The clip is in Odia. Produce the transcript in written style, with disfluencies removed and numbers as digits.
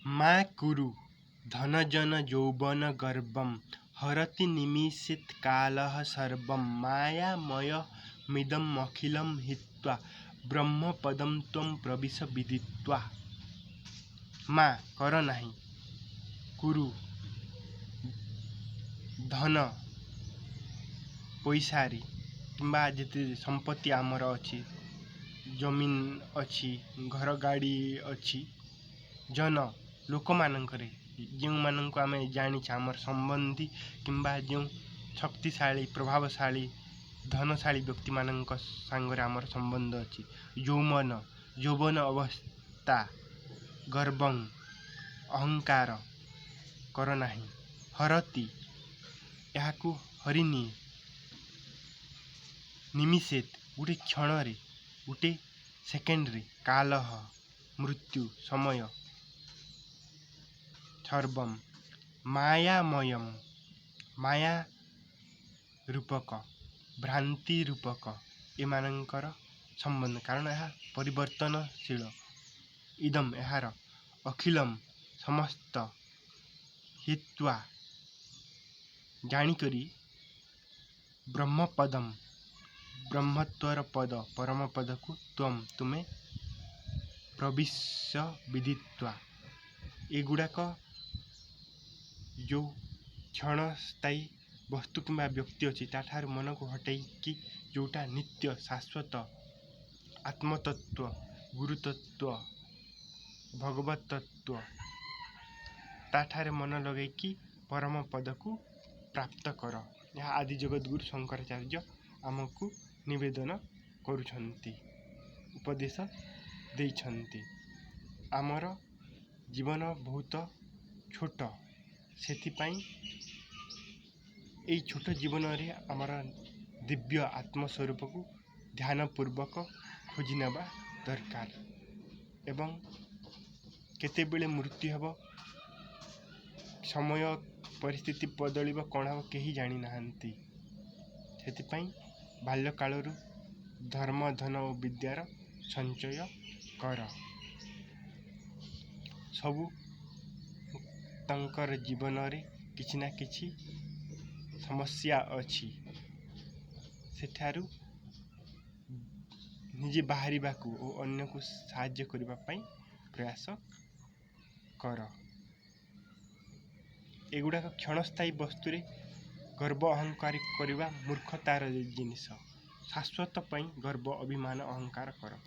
ମା କୁରୁ ଧନଜନ ଯୌବନ ଗର୍ବଂ ହରତି ନିମିଷେ କାଲଃ ସର୍ବଂ ମାୟାମୟମିଦଂ ଅଖିଳଂ ହିତ୍ୱା ବ୍ରହ୍ମପଦଂ ତ୍ୱଂ ପ୍ରବିଶ ବିଦିତ୍ୱା। ମା କର ନାହିଁ, କୁରୁ ଧନ ପଇସାରେ କିମ୍ବା ଯେତେ ସମ୍ପତ୍ତି ଆମର ଅଛି, ଜମିନ ଅଛି, ଘର ଗାଡ଼ି ଅଛି, ଜନ ଲୋକମାନଙ୍କରେ, ଯେଉଁମାନଙ୍କୁ ଆମେ ଜାଣିଛେ ଆମର ସମ୍ବନ୍ଧୀ କିମ୍ବା ଯେଉଁ ଶକ୍ତିଶାଳୀ, ପ୍ରଭାବଶାଳୀ, ଧନଶାଳୀ ବ୍ୟକ୍ତିମାନଙ୍କ ସାଙ୍ଗରେ ଆମର ସମ୍ବନ୍ଧ ଅଛି, ଯୌବନ, ଯୌବନ ଅବସ୍ଥା, ଗର୍ବଂ ଅହଙ୍କାର କର ନାହିଁ, ହରତି ଏହାକୁ ହରିନିଏ, ନିମିଷେ ଗୋଟେ କ୍ଷଣରେ, ଗୋଟେ ସେକେଣ୍ଡରେ, କାଲଃ ମୃତ୍ୟୁ ସମୟ, ସର୍ବମ୍ ମାୟାମୟମ୍ ମାୟା ରୂପକ, ଭ୍ରାନ୍ତି ରୂପକ ଏମାନଙ୍କର ସମ୍ବନ୍ଧ, କାରଣ ଏହା ପରିବର୍ତ୍ତନଶୀଳ, ଇଦମ୍ ଏହାର, ଅଖିଳମ୍ ସମସ୍ତ, ହିତ୍ୱା ଜାଣିକରି, ବ୍ରହ୍ମପଦମ୍ ବ୍ରହ୍ମତ୍ୱର ପଦ, ପରମ ପଦକୁ, ତ୍ୱମ୍ ତୁମେ, ପ୍ରବିଶ ବିଦିତ୍ୱା। ଏଗୁଡ଼ାକ ଯେଉଁ କ୍ଷଣସ୍ଥାୟୀ ବସ୍ତୁ କିମ୍ବା ବ୍ୟକ୍ତି ଅଛି, ତାଠାରୁ ମନକୁ ହଟେଇକି ଯେଉଁଟା ନିତ୍ୟ ଶାଶ୍ୱତ ଆତ୍ମତତ୍ତ୍ୱ, ଗୁରୁତତ୍ତ୍ୱ, ଭଗବତ ତତ୍ତ୍ୱ, ତାଠାରେ ମନ ଲଗେଇକି ପରମ ପଦକୁ ପ୍ରାପ୍ତ କର। ଏହା ଆଦି ଜଗତଗୁରୁ ଶଙ୍କରାଚାର୍ଯ୍ୟ ଆମକୁ ନିବେଦନ କରୁଛନ୍ତି, ଉପଦେଶ ଦେଇଛନ୍ତି। ଆମର ଜୀବନ ବହୁତ ଛୋଟ, ସେଥିପାଇଁ ଏଇ ଛୋଟ ଜୀବନରେ ଆମର ଦିବ୍ୟ ଆତ୍ମସ୍ୱରୂପକୁ ଧ୍ୟାନପୂର୍ବକ ଖୋଜି ନେବା ଦରକାର। ଏବଂ କେତେବେଳେ ମୃତ୍ୟୁ ହେବ, ସମୟ ପରିସ୍ଥିତି ବଦଳିବ, କ'ଣ ହେବ କେହି ଜାଣିନାହାନ୍ତି। ସେଥିପାଇଁ ବାଲ୍ୟକାଳରୁ ଧର୍ମ, ଧନ ଓ ବିଦ୍ୟାର ସଞ୍ଚୟ କର। ସବୁ ତାଙ୍କର ଜୀବନରେ କିଛି ନା କିଛି ସମସ୍ୟା ଅଛି, ସେଠାରୁ ନିଜେ ବାହାରିବାକୁ ଓ ଅନ୍ୟକୁ ସାହାଯ୍ୟ କରିବା ପାଇଁ ପ୍ରୟାସ କର। ଏଗୁଡ଼ାକ କ୍ଷଣସ୍ଥାୟୀ ବସ୍ତୁରେ ଗର୍ବ ଅହଙ୍କାର କରିବା ମୂର୍ଖତାର ଜିନିଷ। ଶାଶ୍ୱତ ପାଇଁ ଗର୍ବ, ଅଭିମାନ, ଅହଙ୍କାର କର।